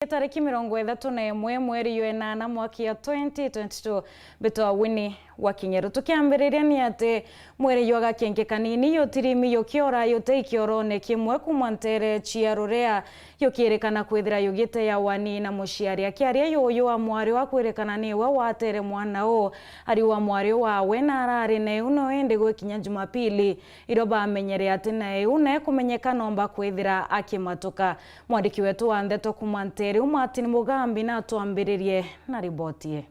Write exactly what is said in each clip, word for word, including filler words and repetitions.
Tariki mirongo ithatu na imwe mweri jwa inana mwaka ya twenty twenty-two, mbitwa Winnie wa Kinyeru. Tukiambiriria ni ati mwiri jwa gakenke kanini jutirimi jukiora juti kiorone kimwe kuuma nteere cia Rurea, jukirikana kwithira jugite ya wani na muciari. Akiaria yuyu wa mwari wa kwirikana niwe watere mwana uu, ari wa mwari wawe na arari na iu no indi gwikinya Jumapili, irio bamenyere ati na iu na ekumenyeka nomba kwithira akimatuka. Mwandiki wetu wa ndeto kuuma nteere iu Martin Mugambi natwambiririe na riboti ii.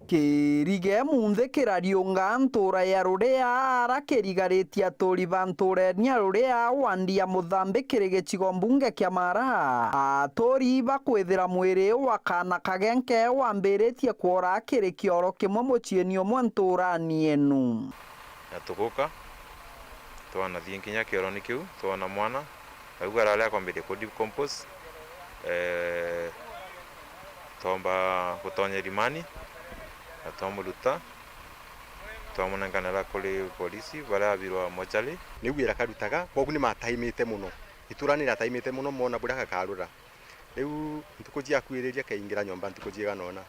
Kirige munthi kirariunga ntuura ya Rurea, ara kirigaritie aturi ba ntuurene ya Rurea, wandi ya Muthambi kiri gicigo mbunge kia Mara. Aturi bakwithira mwiri wa kaana kagenke wambiritie kwora kiri kioro kimwe muciini umwe ntuurani enu. Na tuguka, twanathii nkinya kioroni kiu, twona mwana, nau arari akwambiria ku decompose, eh, twomba gutonya irimani, na twamuruta, twamunenkanira kuri polisi, baria abirwa mochari. Niu wira karutaga, kwogu ni mataimite mono. Itura ni rataimite mono, mona buria gakarura. Riu ntuku cia kwiriria kaingira nyomba ntuku ciigana ona.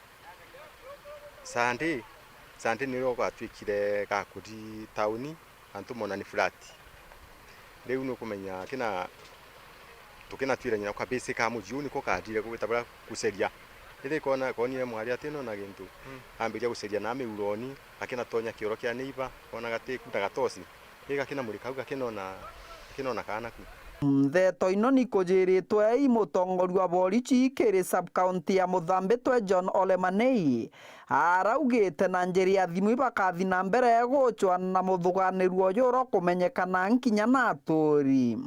Sunday, Sunday nirio gwatwikire ga kuthi tauni, antu mona ni flat. Riu nukumenya kina, tukinatwirania na kabisi ka muji uu niko kathire gwita baria guceria. Riria ikona, konire mwari ati no na gintu, mm, ambiria guceria na miuroni, akinatonya kioro kia neighbor, kona gatiku na gatoci. Ii gakina muri kau gakinona, gakinona kaana ku. Ntheto ino ni kujiritwe i mutongoria wa borichi kiri sub-county ya Muthambi twe John Ole Manei, araugite na njira ya thimu ibakathi na mbere gucwana na muthuganirua uyu urokumenyekana nkinya na aturi.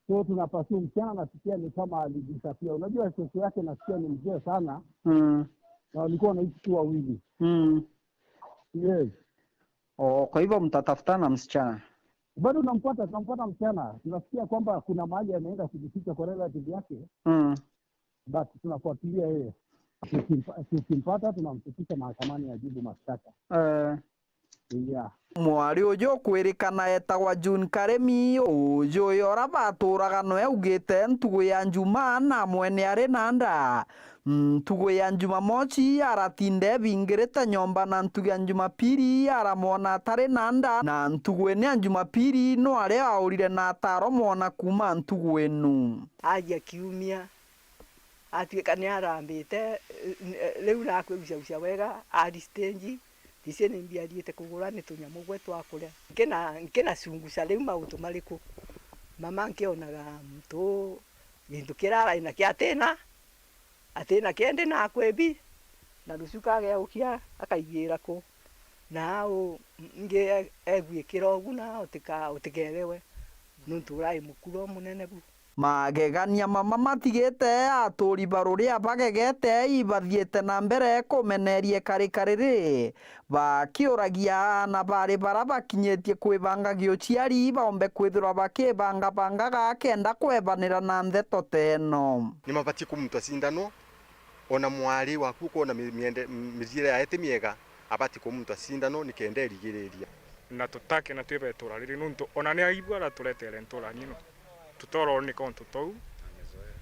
So tuna pursue msichana, nasikia ni kama alidisappear. Unajua kesho yake nasikia ni mzee sana. Mm. Na walikuwa wanaishi tu wawili. Mm. Yes. Oh, kwa hivyo mtatafutana msichana? Bado tunampata, tunampata msichana. Tunasikia kwamba kuna mahali ameenda kujificha kwa relative yake. Mm. But tunafuatilia yeye. Tukimpa-, tukimpata, tunamfikisha mahakamani ajibu mashtaka. Eh. Yeah. Mwari uju ukwirikana etagwa June Karemi, uju uyu ura baturaga nwe augite ntugu ya Njuma na mwene ari na nda. Ntugu ya Njumamosi aratinda ebingirite nyomba, na ntugu ya Njumapili aramwona atari na nda, na ntugu ene ya Njumapili no aria aurire na ataromwona kuuma ntugu enu. Aja kiumia, atuika ni arambite, eh, riu nakwigucaguca wega, ari stage, Tisi ni mbiariite kugura ni tunyamu gwe twa kuria. Nkina, nkina cunguca riu mauntu mariku? Mama nkionaga muntu gintu kirarai nakio atina, atina kiendi na akwibi, na ruciu kageukia akaigira ku? Na au ngi e-, egwikira ugu na utika-, utikerewe, nuntu urai mukuro munene bu. Magegania mama matigite aturi ba ruria bagegete ibathiite na mbere kumeneria ikarika riri, bakiuragia aana bari bara bakinyitie kwibanga giuciari baombe kwithirwa bakibangabangaga kenda kwebanira na ntheto teno. Ni mabatie kumutwa cindano, ona mwari waku ukwona mi-, miende-, mithiire yae ti miega, abati kumutwa cindano nikenda erigiriria. Na tutake na twibe itura riri, nuntu ona ni aibu araturetere nturani ino. Tutoro ni kontu tou,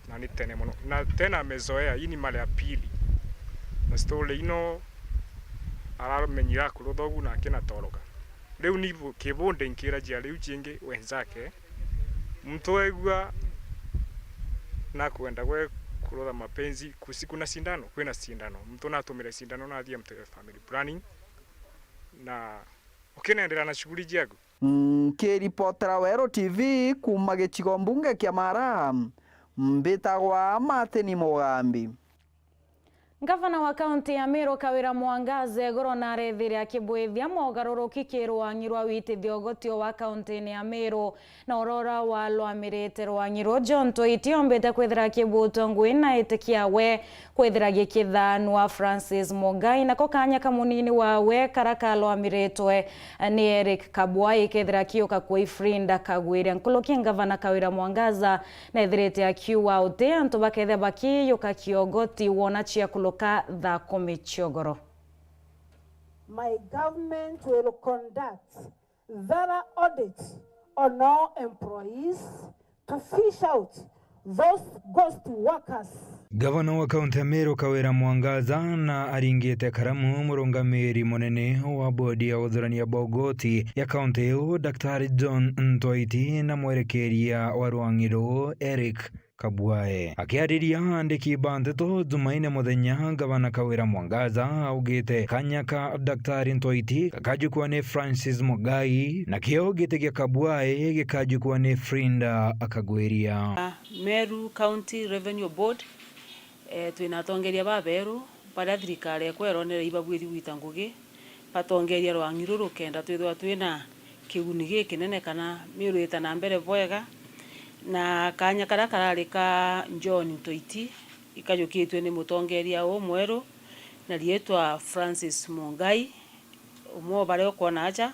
na ni tene mono. Na tena amezoea, hii ni mara ya pili. Na story ino aramenyira akurutha ugu na akinatoroka. Riu ni bu-, kibunde nkira jia riu jingi wenzake. Mtu aigua na kwenda gwe kurutha mapenzi, kusi-, kuna sindano, kwina sindano. Mtu natumire sindano na athie mtu family planning. Na ukinendelea na shughuli jaku. Nkiripotera Weru T V kuuma gicigo mbunge kia Mara, mbitagwa Martin Mugambi. Ngavana wa kaunti ya Meru Kawira Mwangaza igoro narethiire akibwithia mogaruruki ki rwang'i rwa witithia ugoti wa kaunti-ini ya Meru, na urora wa rwamirite rwang'i ruju ntu itiombite kwithira kibutwa ngui na itikia we kwithira gikithanwa Francis Mugai, nako kanya kamunini wawe kara kalwamiritwe ni Eric Kabwai kethira kiuka kwi Frinda Kagwire. Nkuluki ngavana Kawira Mwangaza nethirite akiuga uti antu bakethia bakiyuka kiogoti wona ciakuluka thaa kumi ciogoro. My government will conduct thorough audit on all employees to fish out Those ghost workers. Gavana wa kaunti ya Meru Kawira Mwangaza na aringite karamu murungamiri munene wa bodi ya uthurania bwa ugoti ya kaunti iu, Daktari John Ntwaiti na mwerekeria wa rwang'i ruu Eric Kabwae. Akiariria andiki ba nteto Jumaine muthenya, Gavana Kawira Mwangaza augite kanya ka Daktari Ntwaiti gakajukua ni Francis Mugai, nakio giti gia Kabwae gikajukua ni Frinda Kagwiria. Meru County Revenue Board, eh, twina atongeria baberu baria thirikari ekwa ironere ibabuiri gwita ngugi, batongeria rwang'i ruru kenda twithirwa twina kiguni gikinene kana Meru ita na mbere bwega. Na kanya karia karari ka John Ntoiti ikajukitue ni mutongeria umweru na riitwa Francis Mungai, umwe o baria ukwona aja,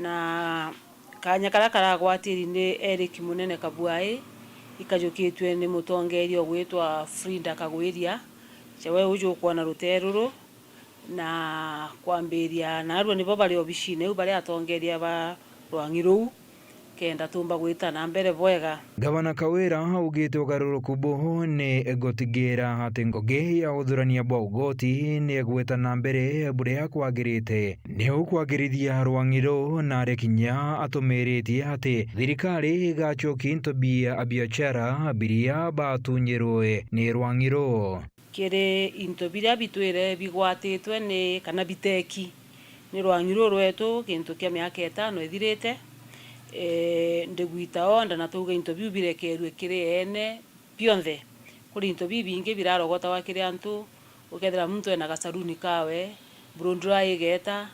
na kanya karia karagwatiri ni Eric Munene Kabuai, ikajukitue ni mutongeria ugwitwa Frida Kagwiria, ja we uju ukwona rutee ruru, na kwambiria naarua nibo bari obicine iu bari atongeria ba rwang'i ruu, kenda tumba gwita na mbere bwega. Gavana Kawira augite ugaruruku buu ni gutigira ati ngugi ya uthurania bwa ugoti ni igwita na mbere buria kwagirite. Ni ukwagirithia rwang'i ruu na ari kinya atumiritie ati thirikari igacokia into bia biachara biria batunyirwe ni rwang'i ruu. Kiri into biria bitwire bigwatitwe ni, kana biteki ni rwang'i ruu rwetu gintu kia miaka itano ithirite, ee, ndigwita order na twauga into biu birekerue kiri ene bionthe. Kuri into bibingi birarogotagwa kiri antu, ukethira muntu ena gasaruni kawe, blue dry igeta,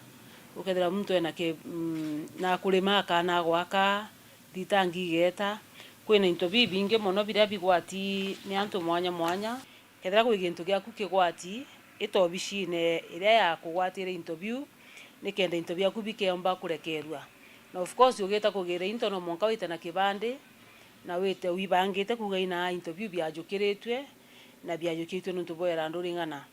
ukethira muntu ena ki-, mm, na kurima kana gwaka, thitangi igeta. Kwina into bibingi mono biria bigwati ni antu mwanya mwanya. Kethira kwi gintu giaku kigwati, ita obicine iria yakugwatire into biu, nikenda into biaku bikeomba kurekerua. Na of course, ugita kugira into, no mwanka wite na kibandi, na wite wibangite kuuga inaa into biu biajukiritue, na biajukitue niuntu bwa irandu ring'ana.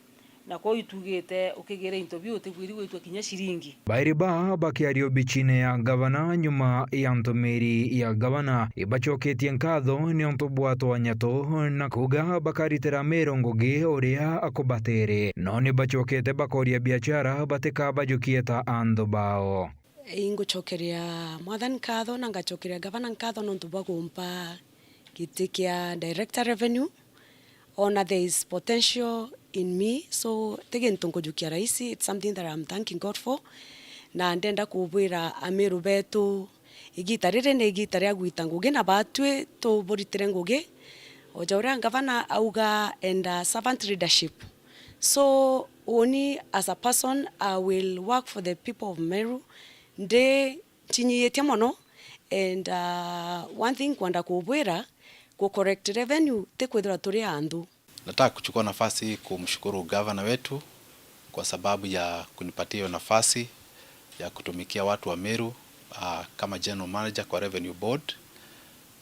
Na kwou itugite ukigira into biu utibwiri gwitwa kinya ciringi. Bairi baa bakiaria obichine ya gavana nyuma ya ntumiri ya gavana ibacoketie nkatho niuntu bwa twanya tuu na kuuga bakaritira Meru ngugi uria akubatere. No ni bacokete bakoria biachara batikabajukie ta anthu bao. Ingucokeria Mwathani nkatho na ngacokeria gavana nkatho niuntu bwa kumpa giti kia director revenue. Ona there is potential in me, so ti gintu nkujukia raisi, it's something that I'm thanking God for. Na ndenda kubwira Ameru betu, igita riri ni igita ria gwita ngugi, na batwi tuburitire ngugi. O ja uria gavana auga, and, uh, servant leadership. So, uni as a person, I will work for the people of Meru. Ndi ncinyiitie mono, and, uh, one thing nkwenda kubwira, ku collect revenue ti kwithirwa turi anthu. Nataka kuchukua nafasi hii kumshukuru gavana wetu kwa sababu ya kunipatia hiyo nafasi ya kutumikia watu wa Meru, ah, kama general manager kwa Revenue Board,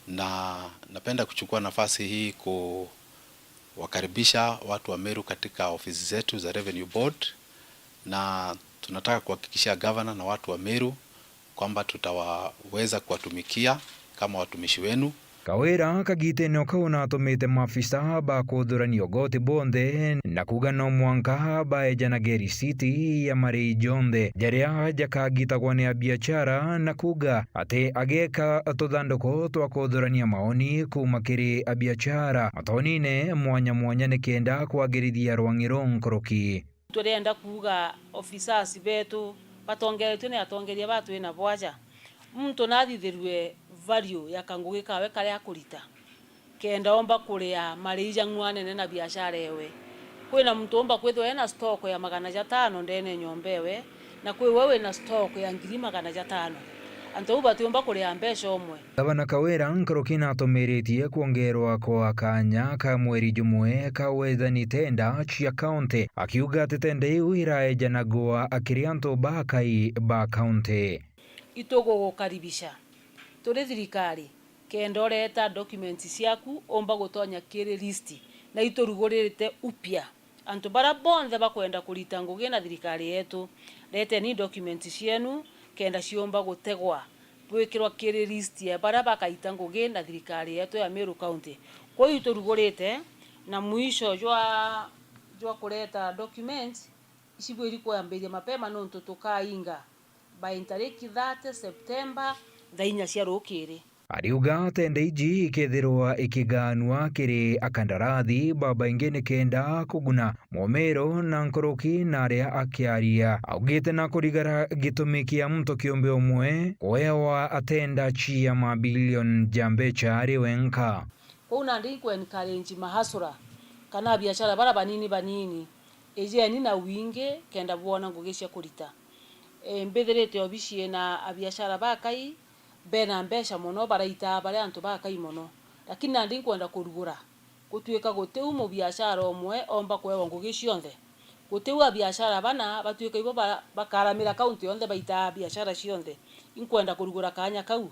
na napenda kuchukua nafasi hii kuwakaribisha watu wa Meru katika ofisi zetu za Revenue Board, na tunataka kuhakikishia gavana na watu wa Meru kwamba tutawaweza kuwatumikia kama watumishi wenu. Kawira kagitene o kau natumite maafisa ba kuthurania ugoti bonthe na kuuga no mwanka baejanage risiti ya marii jonthe jaria jakagitagwa ni abiachara, na kuuga ati ageeka tuthanduku twa kuthurania maoni kuuma kiri abiachara mataunine mwanya mwanya nikenda kwagirithia rwang'i ruu nkuruki. Turienda kuuga officers betu batongeretue ni atongeria ba twina bo aja. Muntu nathithirue value ya kangugi kawe karia akurita, kenda omba kuria marii jang'wanene na biashara ewe. Kwina muntu umba kwithirwa ena stock ya magana jatano ndene ya nyomba ewe, na kwi we wina stock ya ngiri magana jatano. Antu bau batiumba kuria mbeca umwe. Gavana Kawira nkuruki natumiritie kwongerwa kwa kanya ka mweri jumwe ka wethani tenda cia kaunti, akiuga ati tenda iu iraejanagwa kiri antu bakai ba kaunti. Itugugukaribisha turi thirikari, kenda ureta documents ciaku umba gutonya kiri list, na iturugurite upya. Antu baria bonthe bakwenda kurita ngugi na thirikari yetu, reteni documents cienu kenda ciumba gutegwa, bwikirwa kiri list ya baria bakaita ngugi na thirikari yetu ya Meru County. Kwou iturugurite na mwisho jwa, jwa kureta documents, icibwiri kwambiria mapema nontu tukainga by ntariki thirty September thaa inya cia rukiri. Ariuga tenda iji ikethirwa ikigaanua kiri akandarathi babaingi nikenda kuguna mwaumiro na nkuruki na aria akiaria. Augite na kurigara gitumi kia muntu kiumbe umwe kuewa atenda cia mabilioni ja mbecha ari wenka. Kwou nandi inkwencourage mahasura kana abiashara bara banini banini, ijeni na wingi kenda bwona ngugi cia kurita. E, mbithirite obici ina abiashara bakai bena mbeca mono, baraitaa bari antu bakai mono, lakini nandi nkwenda kurugura gutuika gutiu mubiashara umwe omba kuewa ngugi cionthe. Gutiu abiashara bana batuika ibo ba-, bakaramira kaunti yonthe baitaa biashara cionthe. Inkwenda kurugura kaanya kau.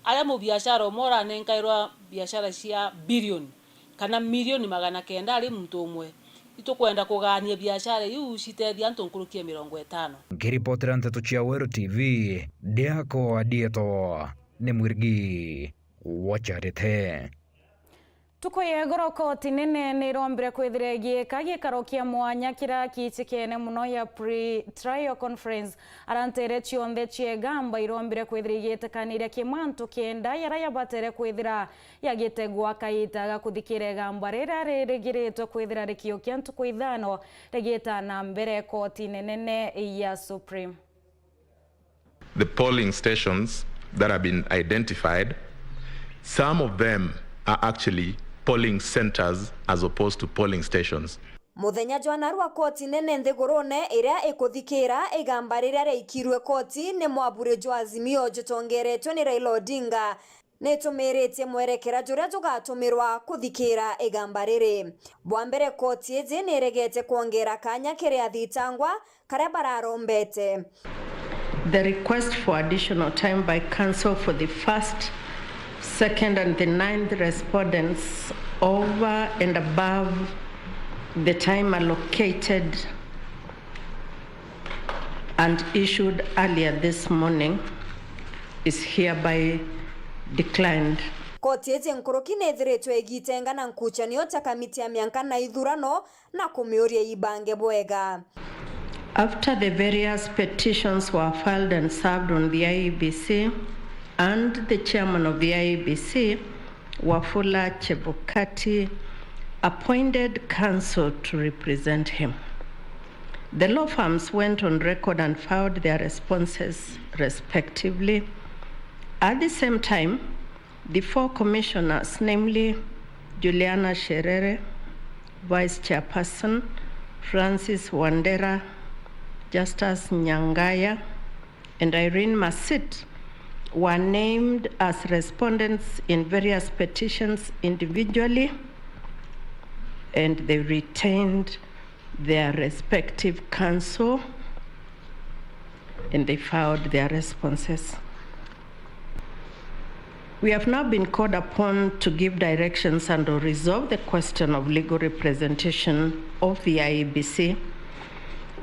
Aria mubiashara umwe uranenkairwa biashara cia bilioni kana milioni magana kenda ari muntu umwe, itukwenda kugaania biashara iu citethia antu nkuruki ya mirongo itano. Nkiripotera nteto cia Weru T V, ndiakwa Dieto ni Mwirigi wa Charite. Ntuku ya igoro, koti nene ni irombire kwithira igiika gikaro kia mwanya kiria kiitikene mono ya pre-trial conference. Arantere cionthe cia igamba irombire kwithira igiitikaniria ki mantu kenda yaria yabatere kwithira yagitegwa kaita ga kuthikira igamba riria ririgiritwe kwithira rikiukia ntuku ithano rigiita na mbere kotine nene ya Supreme. The polling stations that have been identified, some of them are actually polling centers as opposed to polling stations. Muthenya jwa narua koti nene nthigurune iria ikuthikira igamba riria riaikirue koti ni mwaburi jwa Azimio jutongeretwe ni Raila Odinga, nitumiritie mwerekera juria jugatumirwa kuthikira igamba riri. Bwa mbere, koti iji niregete kwongera kanya kiri athitangwa karia bararombete. The request for additional time by counsel for the first, second and the ninth respondents over and above the time allocated and issued earlier this morning is hereby declined. Koti iji nkuruki niithiritwe igitenga na nkuchanio ja kamiti ya mianka na ithurano na kumiuria ibange bwega. After the various petitions were filed and served on the I E B C and the chairman of the I E B C, Wafula Chebukati, appointed counsel to represent him. The law firms went on record and filed their responses respectively. At the same time, the four commissioners, namely Juliana Sherere, Vice Chairperson, Francis Wandera, Justus Nyangaya, and Irene Masit, were named as respondents in various petitions individually, and they retained their respective counsel and they filed their responses. We have now been called upon to give directions and to resolve the question of legal representation of the I E B C.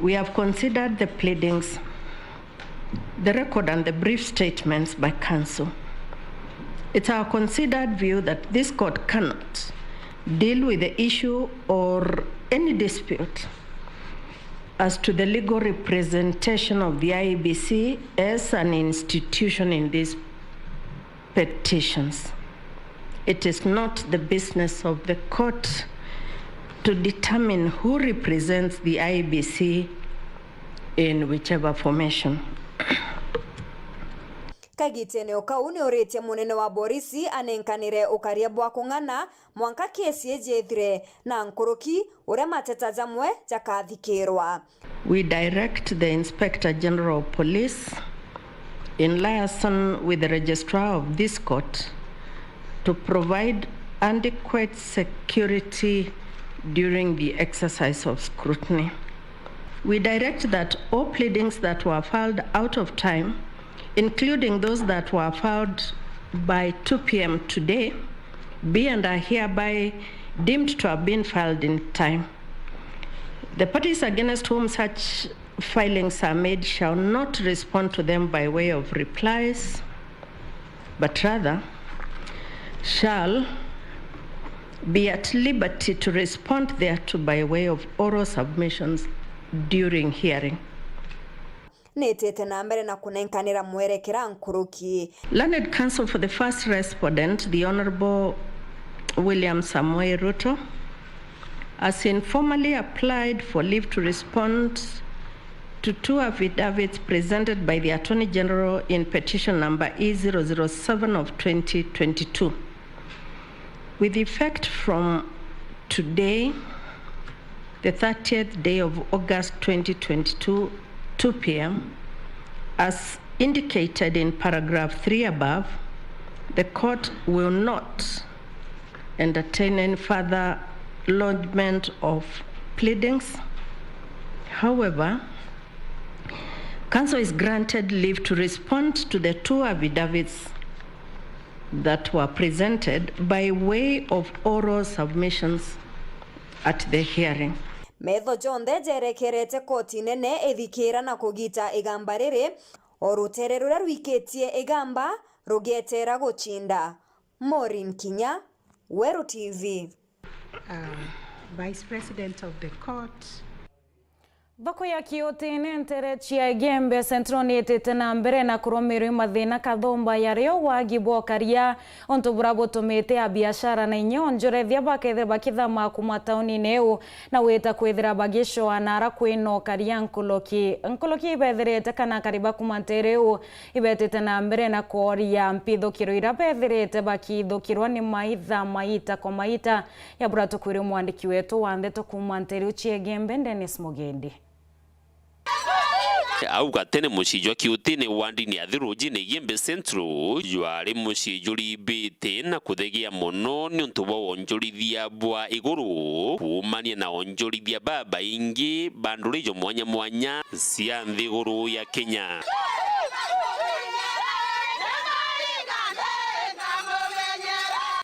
We have considered the pleadings, the record and the brief statements by counsel. It's our considered view that this court cannot deal with the issue or any dispute as to the legal representation of the I E B C as an institution in these petitions. It is not the business of the court to determine who represents the I E B C in whichever formation. Kagitene o kau ni uritie munene wa borisi anenkanire ukaria bwa kung'ana mwanka kesi iji ithire, na nkuruki uria mateta jamwe jakathikirwa. We direct the Inspector General of Police, in liaison with the Registrar of this court, to provide adequate security during the exercise of scrutiny. We direct that all pleadings that were filed out of time, including those that were filed by two p.m. today, be and are hereby deemed to have been filed in time. The parties against whom such filings are made shall not respond to them by way of replies, but rather shall be at liberty to respond thereto by way of oral submissions during hearing. Nitite na mbere na kunenkanira mwerekera nkuruki. Learned Counsel for the first respondent, the Honourable William Samoei Ruto, has informally applied for leave to respond to two affidavits presented by the Attorney General in petition number E zero zero seven of twenty twenty-two. With effect from today, the thirtieth day of August twenty twenty-two, two p m, as indicated in paragraph three above, the court will not entertain any further lodgement of pleadings. However, counsel is granted leave to respond to the two affidavits that were presented by way of oral submissions at the hearing. Metho jonthe jerekerete koti nene ithikira na kugita igamba riri, o rutere ruria rwikitie igamba rugietera gucinda. Maureen Kinya, Weru T V. Uh, Vice President of the Court. Thoko ya Kiutine ntere cia Igembe Central ni itite na mbere na kurumirwa i mathina kathumba yari o wagi bwa ukaria, untu buria butumite abiashara na inya onjorethia bakethira bakithama kuma taunine iu na gwita kwithira bagicoa na ara kwina ukaria nkuruki. Nkuruki ibethirite kana akari ba kuma ntere iu ibetite na mbere na kworia mpithukiro iria bethirite bakithukirwa ni maitha maita kwa maita. Ya bura tukwire mwandiki wetu wa ndeto kuuma nteru cia Igembe, Dennis Mugendi. Au gatene mucii jwa Kiutine wandini ya Thirujine Igembe Central jwari mucii jurimbite na kuthegia mono niuntu bwa wonjorithia bwa iguru kuumania na onjorithia babaingi ba nduri ijo mwanya mwanya cia nthiguru ya Kenya.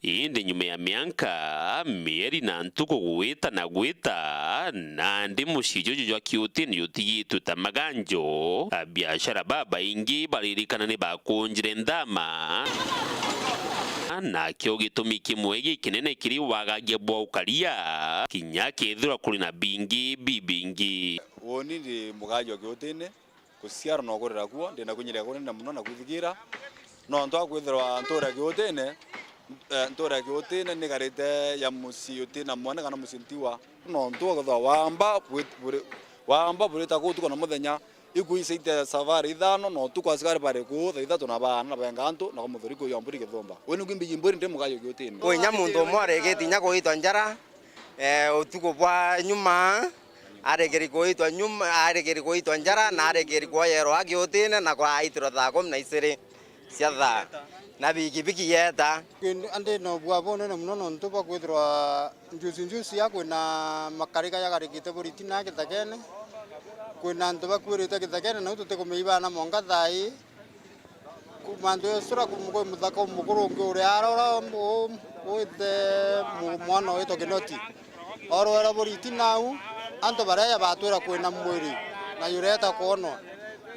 Indi nyuma ya mianka, mieri na ntuku gwita na gwita, nandi mucii juju jwa Kiutini jutigitwe ta maganjo, abiashara babaingi baririkana ni bakunjire nthama. Nakio gitumi kimwe gikinene kiri wagagia bwa ukaria, kinya kethirwa kuri na bingi bibingi. Uuni ndi mugaji wa Kiutini. Kuciarwa na gukurira kuo, ndi na kwinyirika kunene mono na kwithikiira. Nontu wa kwithirwa ntuura Kiutine, eh, ntuura Kiutine nikarite ya mucii utina mwane kana mucii ntiwa. Nontu wa kwithirwa waamba bwit-, buri-, waamba burita kuu utuku na muthenya, ikuu icaite savare ithano, na utuku asikari bari kuu thaa ithatu na baana na benga antu, na kwa muthuri kuu ya mburi kithumba. Uu niu mbiji mburi ndi mugayo Kiutine. Kwi inya muntu umwe arigiti inya kuitwa njara, eh, utuku bwa nyuma, arigiri kuitwa nyuma, arigiri kuitwa njara, na arigiri kuoyerwa Kiutine, na kwaitirwa thaa kumi na iciri cia thaa, na bikibiki yeta. Andi na ubua bunene mono nontu bwa kwithirwa njusi njusi ya kwina makariga yagarikite buriti na githakene, kwina antu bakuirite githakene, nau tutikumenya ibana monga thaa ii. Ku-, mantu ya sura ku-, mugwe muthaka umukuru ungi uria arora u-, u-, wite mu-, mwana witwa Kinoti. Orwera buriti nau, antu baria ya batwira kwina mwiri, na yureta kwonwa.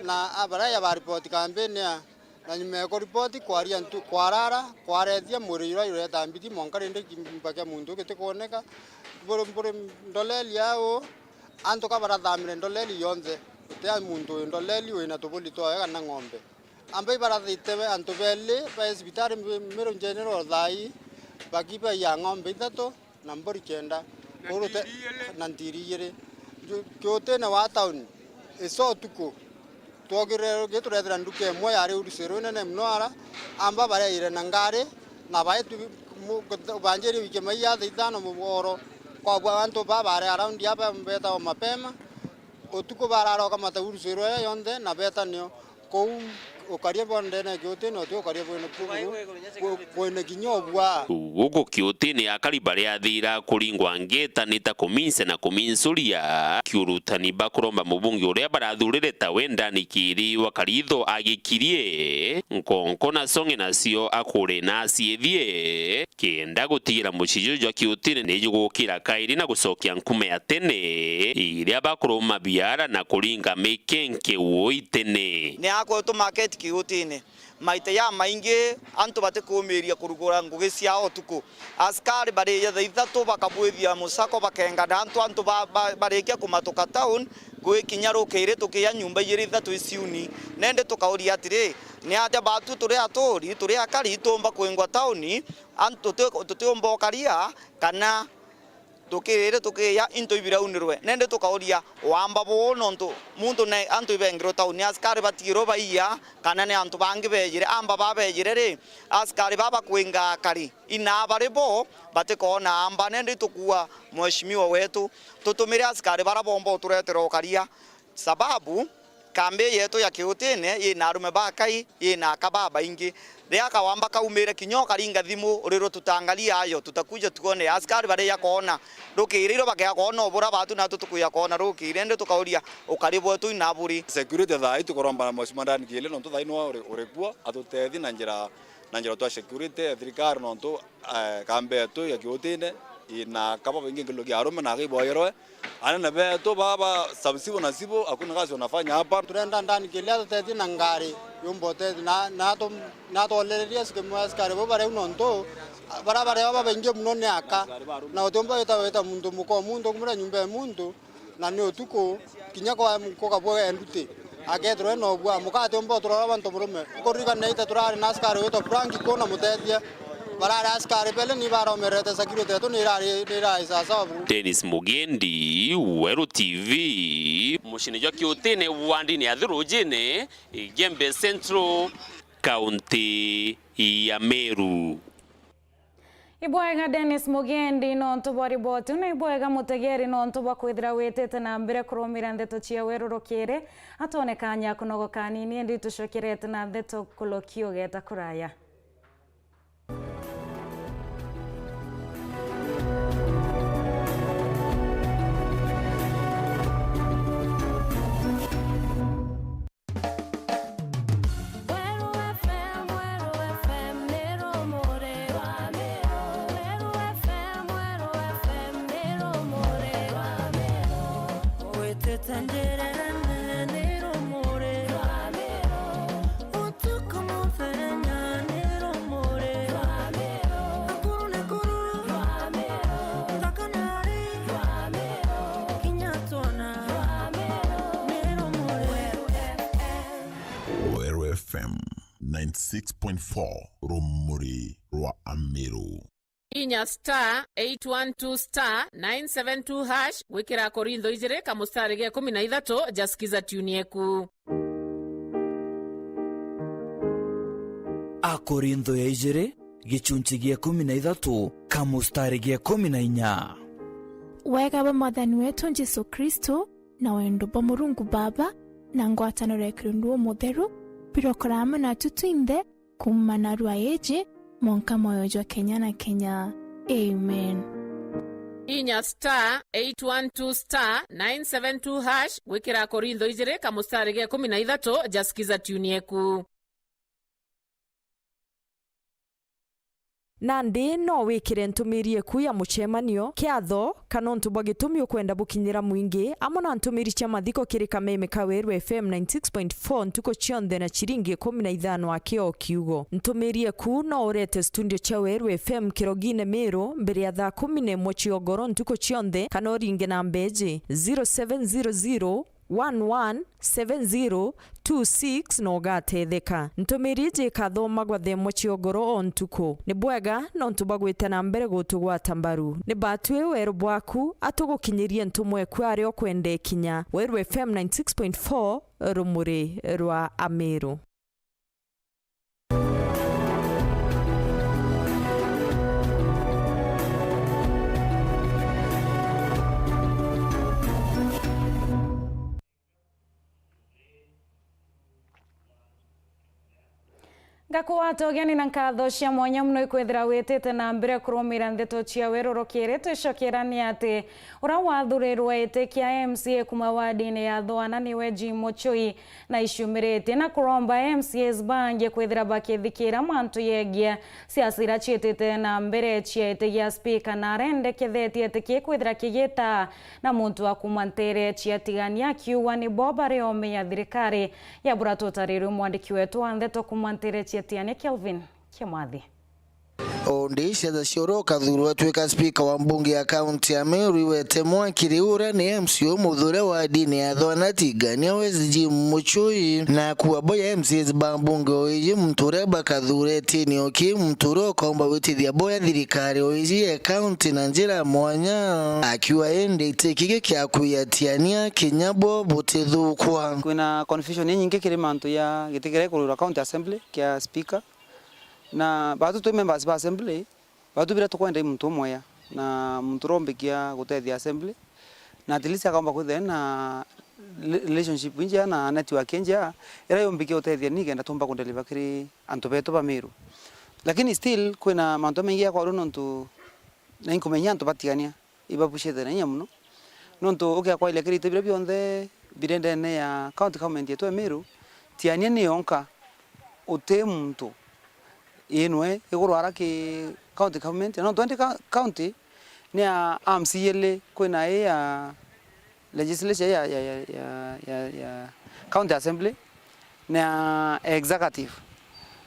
Na a-, baria ya ba report kampeni ya, na nyuma ya kuripoti kwaria ntu-, kwarara, kwarethia mwiri yura yureta mbiti mwanka rindi kimba kia muntu gitikwoneka. Mburi, mburi ndoleli au, antu ka barathamire ndoleli yonthe, guti a muntu wi ndoleli wina tubuli twawe kana ng'ombe. Amba ibarathite antu beli ba cibitari Meru General thaa ii, bakibaia ng'ombe ithatu na mburi kenda, na urute, ntiri ijiri. Na ntiri ijiri. Ju-, Kiutine wa town, iso utuku, twokire rugi turethira nduka imwe yari wholesale inene mono ara, amba bareire na ngari, na baitu mu-, banjiri wiki mai ya thaa ithano muboro, kwabua antu ba bari around aba betawa mapema, utuku bararoka mata wholesale aya yonthe na beta nio. Kou ukaria bwa ndene ya Kiutini, uti ukaria bwene, bwene kinya ubua. Guku Kiutini akari baria athira kuringwa ngeta ni ta kuminse na kuminsuria kiurutani bakuromba mubunge uria barathurire ta we Ndani Kiri wa Karitho agikirie nkonko na songe nacio akure na aciithie. Kenda gutigira mucii juju jwa Kiutini ni jugukira kairi na gucokia nkuma ya tene, iria bakuruma biara na kuringa mikenke woi tene. Ni akutuma keti Kiutine. Maita jamaingi antu batikuumiria kurugura ngugi ciao utuku. Askari bariija thaa ithatu bakabwithia musako bakengana antu, antu ba, ba, barikia kumatuka town, gwikinya rukiri tukiya nyumba ijiri ithatu iciuni. Nandi tukauria atiri, ni atia batu turi aturi, turi akari tuumba kwingwa town, antu tuti-, tutiumba ukaria kana tukirire tukiya into ibiraunirwe. Nandi tukauria, wamba buu nontu muntu ne antu ibengirwe tauni, askari batigirwe baiya, kana ni antu bangi beejire? Amba babejire ri, askari baba kwinga akari, inaa bari bo batikoona amba. Nandi tukua mheshimiwa wetu, tutumire askari bara bomba uturetera ukaria. Sababu, kambi yetu ya Kiutine yina arume bakai, yina aka babaingi. Riria kawamba kaumire kinya ukaringa thimu, urirwe tutaangalia ayo, tutakuja tuone. Askari barija koona rukiri, irio bakea koona ubura batu, natu tukuja koona rukiri, indi tukauria ukari bwetu ina buri. Security thaa ii tukuromba na Mheshimiwa Dan Kiele, nontu thaa ii niwe uri, uri kuo, atutethie na njira, na njira twa security, thirikari, nontu, eh, kambi yetu ya Kiutine ina aka babaingi nkiluki arume na aka iboyerwe. Anene betu baba, sub-chief na chief, hakuna kazi wanafanya hapa. Turenda Dan Kiele atuteethie na ngari, yumba uteethie, na, na atu-, na atwolererie askari, askari bau bari au nontu, baria bari o babaingi mono ni aka. Na utiumba wita, wita muntu muka o muntu, ukumura nyumba ya muntu, na ni utuku, kinya kwa, kwa kabua ya nduti. Akethirwa ena ubua, mukate umba uturora bantu murume. Ukuririkana ita turari na askari witwa Frank kuu na Muteethia. Barari askari bele ni baromerete security yetu ni irari, ni irari sawasawa buru. Dennis Mugendi, Weru T V, muciini jwa Kiutine, wandini ya Thurujini, Igembe Central, kaunti ya Meru. Ibwega Dennis Mugendi nontu bwa riboti, na ibwega mutegeri nontu bwa kwithira witite na mbere kurumira ndeto cia Weru rukiri. Atwone kanya kunogoka anini, indi tucokerete na ndeto kuloki ugeta kuraya. Weru F M, Weru F M, ni rumuri rwa Meru. Weru F M, Weru F M, ni rumuri rwa Meru. Witite njirene ni rumuri rwa Meru. Utuku muthenya ni rumuri rwa Meru. Akuru na kururu rwa Meru. Nthaka na ari rwa Meru. Kinya twona rwa Meru ni rumuri. Weru F M. Weru F M ninety six point four, rumuri rwa Ameru. Inya star eight one two star nine seven two hash gwikira Akorintho ijiri kamustari ga ikumi na ithatu ja Skiza Tune Yeku. Akorintho ya ijiri, gichunchi gia ikumi na ithatu, kamustari ga ikumi na inya. Wega bwa Mwathani wetu Jesu Kristo, na wendo bwa Murungu Baba, na ngwataniro ya Kirundu Umutheru, birokora amwe natu twinthe, kuuma narua iji, mwanka mwoyo jwa kenya na kenya. Amen. Inya star eight one two star nine seven two hash gwikira Akorintho ijiri kamustari ga ikumi na ithatu ja Skiza Tune Yeku. Nandi no wikire ntumiri eku ya mucemanio, kiatho, kana untu bwa gitumi ukwenda bukinyira mwingi, amwe na ntumiri cia mathiko kiri kameme ka Weru F M ninety six point four ntuku cionthe na ciringi ikumi na ithano aki o kiugo. Ntumiri eku no urete studio cia Weru F M Kirogine Miru mbere ya thaa kumi na imwe cia ugoro ntuku cionthe, kana uringe namba iji, zero seven zero zero, one one seven zero two six na ugatetheka. Ntumiri iji ikathomagwa thaa imwe cia ugoro o ntuku. Ni bwega nontu bwa gwita na mbere gutugwata mbaru. Ni batwi weru bwaku atugukinyirie ntumwa eku aria ukwenda ikinya. Weru F M ninety six point four, rumuri rwa Amiru. Gakugwata ugeni na nkatho cia mwanya mono ikwithira witite na mbere kurumira ndeto cia werurukiri. Twicokerani ati uria wathurirwe iti kia M C A kuma wardini ya Thwana niwe Jim Muchui, na iciumiritie na kuromba M C As bangi kwithira bakithikira mantu yegie siasa iria ciitite na mbere cia iti gia spika, na arendekethetie iti kikwithira kigita na muntu wa kuma ntere cia Tigania, akiuga ni bo bari oome ya thirikari. Ya bura tutarirwe mwandiki wetu wa ndeto kuma ntere cia Tigania, Kelvin Kimathi. O ndi ciaca cia uria ukathurwa atwika spika wa mbunge ya kaunti ya Meru iwete mwaki riu uria ni M C A umuthure wa wardini ya Thwana Tigania West Jim Muchui, na akuuga bo ya M C As ba mbunge o iji muntu uria bakathuretie ni oki muntu uria ukaumba gwitithia bo ya thirikari o iji ya kaunti na njira ya mwanya, akiuga indi iti kigi kia kwiatiania kinya bo butithukwa. Kwina confusion inyingi kiri mantu ya giti kiria ikurwirwa county assembly kia speaker, na batu twi members ba assembly, batu biria tukwenda i muntu umweya, na muntu urombikia gutethia assembly, na at least akaumba kwithira na re-, relationship injea na network injea iria yumbikia gutethia ni kenda tumba kundeliver kiri antu betu ba Meru. Lakini still kwina mantu jamaingi ya kwarua nontu na inkumenya antu ba Tigania ibabucite na inya mono, nontu ukia kwairia kiri iti biria bionthe biri ndene ya county government yetu ya Meru, Tigania ni yonka, uti muntu inwe iguru ara ki county government, na nontu indi ka-, county ni ya arms iili, kwina ii ya legislature ya, ya, ya, ya, ya, ya county assembly na executive.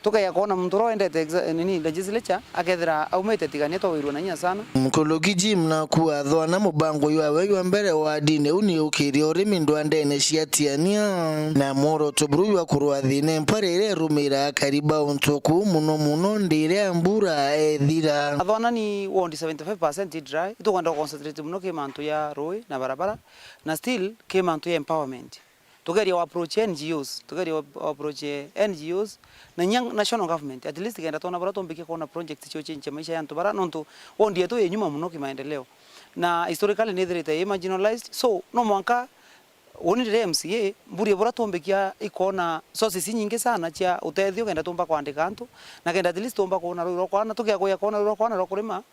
Tukeya kwona muntu uria wendete exa-, nini, legislature, akethira aumite Tigania, twawirua na inya sana. Mukuluki Jim naku athwana mubango jwawe jwa mbere wardini u ni ukiria urimi ndwandene cia Tigania, na mworoto buru jwa kurwa thina mpara iria irumira akari ba untu kuu, muno muno ndi iria mbura ethira. Athwana ni ward seventy five percent i dry, itukwenda concentrate muno ki mantu ya rui na barabara, na still ki mantu ya empowerment. Tugeria wa approach N G Os, tugeria wa, wa approach N G Os na inya national government, at least kenda twona bara tumbikia kwona project cio change maisha ya antu bara, nontu ward yetu i nyuma muno kimaendeleo, na historically ni ithirite i marginalized, so no mwanka uni riria M C A mburie bura tumbikia ikona sources inyingi sana cia utethio kenda tumba kwandika antu, na kenda at least tumba kwona rui rwa kwana, tukia kuya kwona rui rwa kwana rwa kurima,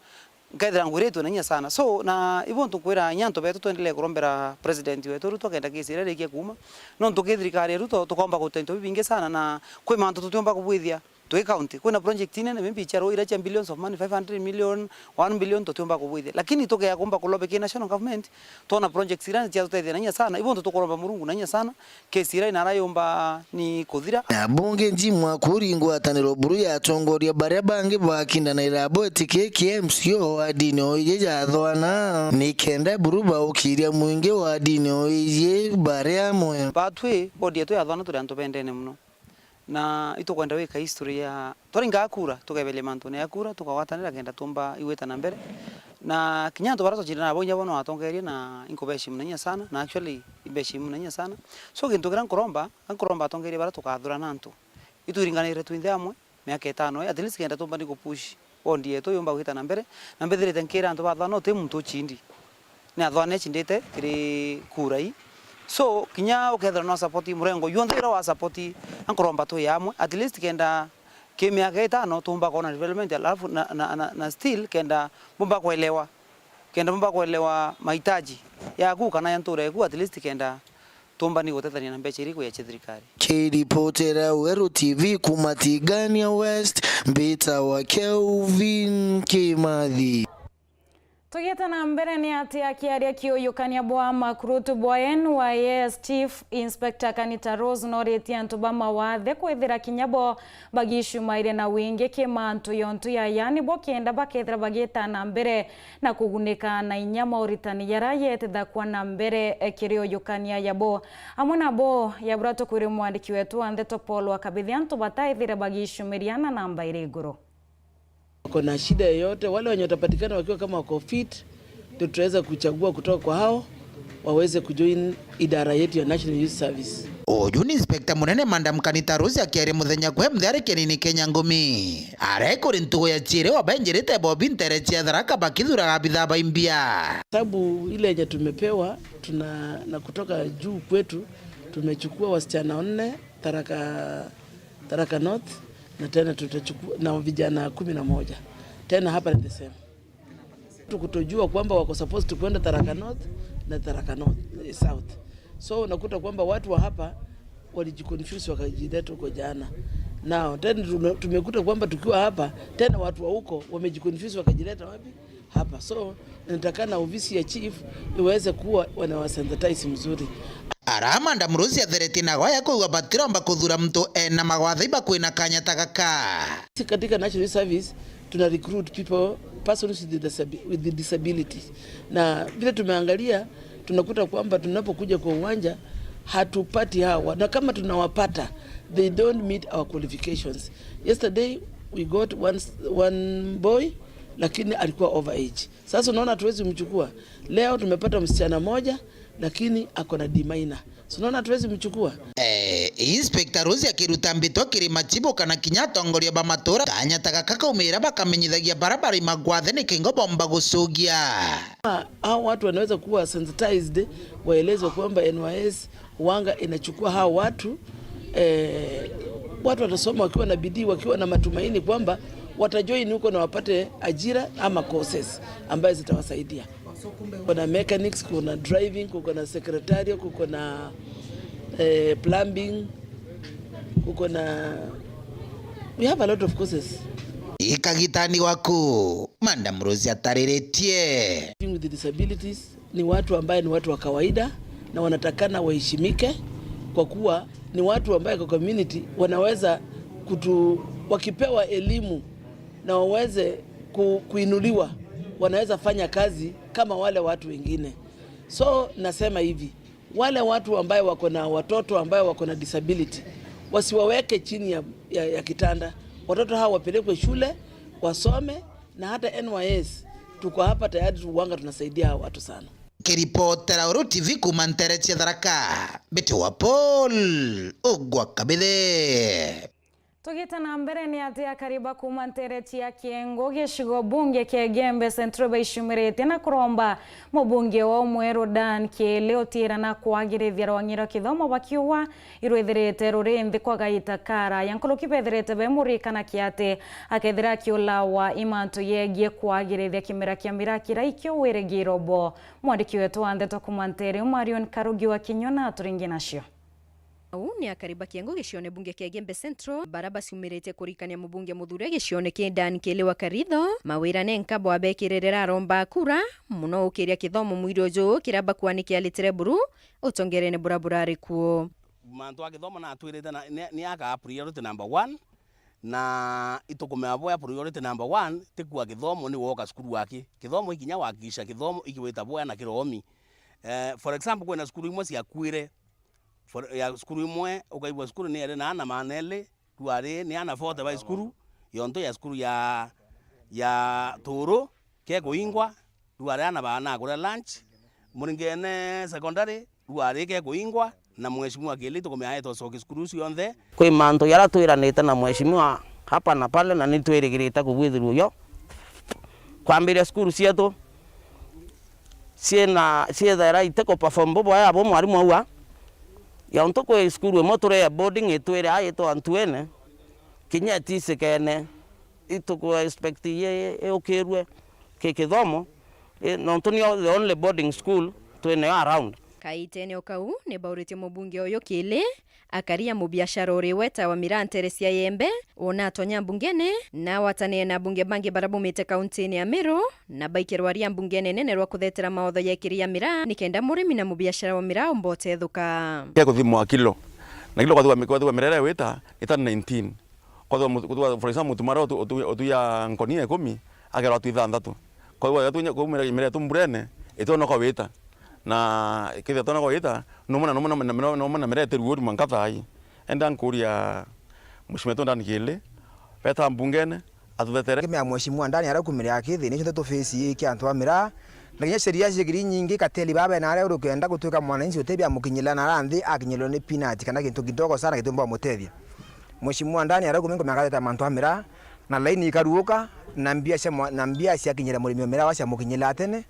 nkethira ngwiritwe na inya sana. So, na ibu ntukwira inya antu betu twendelee kurombera president wetu Ruto kenda kesi iria irikie kuuma. Nontu ki thirikari ya Ruto tukomba kuruta into bibingi sana, na kwi mantu tutiumba kubwithia twi county. Kwina project inene maybe cia ruu iria cia billions of money, five hundred million, one billion, tutiumba kubwithia. Lakini tukea kumba kulobe ki national government, twona projects iria cia tutethia na inya sana. Ibu ntu tukuromba Murungu na inya sana, kesi iria inara yumba ni kuthira. Na bunge Jim Akuri ngwataniro buru ya atongoria baria bangi bakindanira bwetiki ki M C A o wardini o iji ja Thwana, ni kenda buru baukiria mwingi wardini o iji bari amwe. Batwi, bodi yetu ya Thwana turi antu bendene muno. Na itukwenda wika history ya, twaringaga kura, tukeberia mantune ya kura, tukagwatanira kenda tumba igwita na mbere. Na kinya antu baria twacindana nabo inya bo no atongeria na inkubeshimu na inya sana, na actually imbeshimu na inya sana. So gintu kiria nkuromba, nkuromba atongeria baria tukathurana antu, itwiringanire twinthe amwe miaka itano, at least kenda tumba ni kupush ward yetu yumba gwita na mbere, na mbithirite nkira antu ba Thwana uti muntu ucindi. Ni Athwana ecindite kiri kura ii. So, kinya ukethira no support murengo yonthe ira wa support, ankuromba twi amwe, at least kenda ki miaka itano tumba kwona development, alafu na, na, na, na still kenda bumba kuelewa, kenda bumba kuelewa mahitaji yaku kana ya ntura yaku, at least kenda tumbani gutethania na mbeca iriku ya thirikari. Kiripotera Weru T V kuma Tigania West, mbitawa Kelvin Kimathi. Tugiete na mbere, ni ati akiaria kiuyukania bwa makurutu bwa N Y S, Chief Inspector Kanita Rose noritie antu ba mawathe kwithira kinya bo bagicumaire na wingi ki mantu yontu ya, yani bo kenda bakethira bagita na mbere na kugunika na inya mauritani jaria yetithakwa na mbere, eh, kiri uyukania yabo. Amwe nabo yabura tukwire mwandiki wetu wa ndeto Paul wa Kabithi antu bataithire bagicumiria na namba iri iguru. Wako na shida yoyote, wale wenye watapatikana wakiwa kama wako fit, ndio tutaweza kuchagua kutoka kwa hao waweze kujoin idara yetu ya National Youth Service. Uju ni Inspector Munene Madam Kanita Rose akiaria muthenya kwe muthe ari Kenini Kenya Ngumi. Aria kuri ntugu ya ciiri wabenjirite bobi ntere cia Tharaka bakithuraga abithaa ba imbia. Sababu ile yenye tumepewa, tuna, na kutoka juu kwetu, tumechukua wasichana wanne, Tharaka, Tharaka North, Na tena tutachukua na vijana kumi na moja. Tena hapa ni the same. Tukutojua kwamba wako supposed to kwenda Tharaka North na Tharaka North, eh, South. So unakuta kwamba watu wa hapa walijiconfuse wakajileta huko jana. Now, tena tuna-, tumekuta kwamba tukiwa hapa, tena watu wa huko wamejiconfuse wakajileta wapi? Hapa. So, natakana ofisi ya chief iweze kuwa wanawasensitize mzuri. Ara Madam Rose atheretie na goya kwigua batiromba kuthura muntu ena magwatha ibakwina kanya ta gaka. Si katika National Service, tuna recruit people, persons with disabi-, with disabilities. Na vile tumeangalia, tunakuta kwamba tunapokuja kwa uwanja, hatupati hawa. Na kama tunawapata, they don't meet our qualifications. Yesterday, we got one, one boy, lakini alikuwa over age. Sasa unaona hatuwezi mchukua. Leo tumepata msichana moja, lakini ako na D minor. Si unaona hatuwezi mchukua? Eh, Inspector Rose akiruta mbitwa kiri machibu kana kinya atongoria ba matura, kanya ta gaka kaumira bakamenyithagia bara bari magwathe ni kingo bomba gucugia. Ah, hao watu wanaweza kuwa sensitized, waelezwe kwamba N Y S wanga inachukua hao watu, eh, watu watasoma wakiwa na bidii, wakiwa na matumaini kwamba watajoin huko na wapate ajira ama courses ambayo zitawasaidia. Kuna mechanics, kuna driving, kuko na secretarial, kuko na, eh, plumbing, kuko na, we have a lot of courses. Ikagitani gwaku, Madam Rose atariritie. With disabilities ni watu ambaye ni watu wa kawaida na wanatakana waheshimike kwa kuwa ni watu ambaye kwa community wanaweza kutu-, wakipewa elimu na waweze ku-, kuinuliwa, wanaweza fanya kazi kama wale watu wengine. So, nasema hivi, wale watu ambaye wako na watoto ambaye wako na disability, wasiwaweke chini ya, ya, ya kitanda. Watoto hawa wapelekwe shule, wasome, na hata N Y S, tuko hapa tayari, tuwanga tunasaidia hawa watu sana. Kiripotera Uru T V kuuma ntere cia Tharaka, Mbiti wa Paul, ugwa Kabithe. Tugite na mbere, ni ati akari ba kuuma ntere cia Kiengo, gicigo bunge kia Igembe Central, baicumiritie na kuromba mubunge wao mweru Dan Kiili utiira na kwagirithia rwang'i rwa kithomo, bakiuga irwithirite ruri nthi kwa gaita karaya. Nkuruki bethirite bemurikana kiati akethira akiulawa i mantu yegie kwagirithia kimera kia miraa kiria ikiu wirigiro bo. Mwandiki wetu wa ndeto kuuma ntere iu Marion Karugi wa Kinyua na turingi nacio. Uu ni akari ba Kiengo gicione bunge kia Igembe Central, bara baciumiritie kurikania mubunge muthure gicione ki Dan Kiili wa Karitho, mawira nenka bwabekirire aromba kura, muno ukiria kithomo mwiri uju kiria bakwani kiaritire buru utongerene bura burari kuo. Mantu a kithomo natwirite na, ni, ni aka priority number one, na itukumea bwa priority number one, ti kuwa kithomo ni woka cukuru waki. Kithomo ikinya wakikisha kithomo ikiwita bwa na kiromi. Eh, for example, kwina cukuru imwe ciakuire, for, ya cukuru imwe, ukaigua cukuru ni eri na ana maana eli, riu ari ni ana forty bai cukuru, yontu ya cukuru ya, ya Turu, kekuingwa, riu ari ana baana kuria lunch, Muringene Secondary, riu ari kekuingwa, na Mheshimiwa Kiili tukumea aitwa coki cukuru cionthe. Kwi mantu jaria twiranite na Mheshimiwa hapa na pale, na ni twirigirite kubwithirua ujo. Kwambiria cukuru cietu ciina, ciithaira itiku perform bubwega bo mwarimu auga, yontu kwi cukuru imwe turi ya boarding itwire aitwa Antuene, kinya itisikene, ituku expect ye yukirue ki kithomo, i, nontu nio the only boarding school twinayo around. Kaitene o kau, ni bauritie mubunge uyu Kiili akaria mubiashara uri wetawa miraa ntere cia Yembe, wona atonya mbungene, na awatanire na abunge bangi bara bumite kauntine ya Meru, na baikirwa ria mbungene nene rwa kuthetera mawatho ya ikiria ya miraa, nikenda murimi na mubiashara wa miraa umba utethuka. Kia kuthimwa kilo, na kilo kwathigwa, kwathigwa mirere wita ni tani nineteen. Kwathigwa mu-, kwathigwa, for example, mutumara utu-, utu-, utuya nkoni ya ikumi, akerwa atu ithanthatu. Kwathigwa tunya, kumira, mirere tu mburene, itona kwa wita. Na kethira tona kwa wita, numwe na numwe na, na, na, numwe na mirere tiruuri mwanka thaa ii. Enda nkuria Mheshimiwa wetu Dan Kiili, weta mbungene, atuthetere. Kimea Mheshimiwa Dan aria kumire akithi, nicio ndeto face ii kia antu a miraa. Na kinya sheria cia kiri nyingi, kateli baba na aria urukenda gutuika mwananchi utebia mukinyila na ara nthi akinyilwa ni peanut kana kintu kidogo sana kitumba mutethia. Mheshimiwa Dan aria kumire nkumeakareta mantu a miraa, na laini ikaruuka, na mbia cia mwa-, na mbia ciakinyira murimi o miraa wa ciamukinyila tene.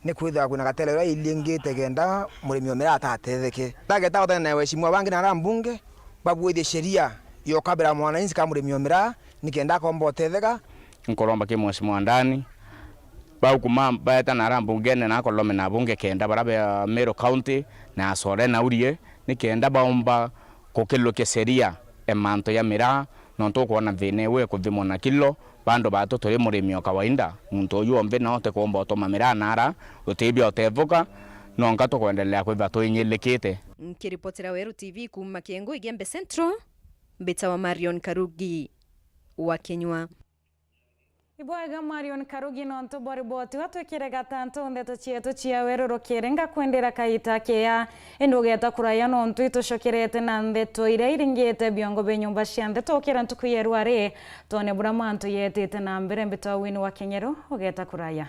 Ni kwithirwa kwina gatele uria iliengite kenda murimi o miraa atatetheke. Ndageta gutana na waheshimiwa bangi na ara mbunge, babwithie sheria ya ukabira mwananchi ka murimi o miraa, nikenda akomba utetheka. Nkuromba ki Mheshimiwa Ndani, bau kuma baeta nara mbungene na akolome na abunge kenda bara ba Meru County na Asore na Urie, nikenda baumba kukilukia sheria e mantu ya miraa, nontu ukwona thina iu ikuthimwa na kilo, bandu batu turi murimi o kawaida, muntu uyu ombe no te kuumba utuma miraa nara, utibia utethuka, nonka tukwendelea kwithwa twinyilikite. Nkiripotera Weru T V kuuma Kiengu Igembe Central, mbitawa Marion Karugi wa Kinyua. Ibwega Marion Karugi nontu bwa riboti iu twikire gatantu ndeto cietu cia werurukire, ngakwendera kaita kea, indi ugeta kuraya nontu itucokerete na ndeto iria iringite biongo bia nyumba cia ndeto ukira ntuku ya rwari, twone buria mantu yetite na mbere. Mbitawa Wini wa Kinyeru, ugeta kuraya.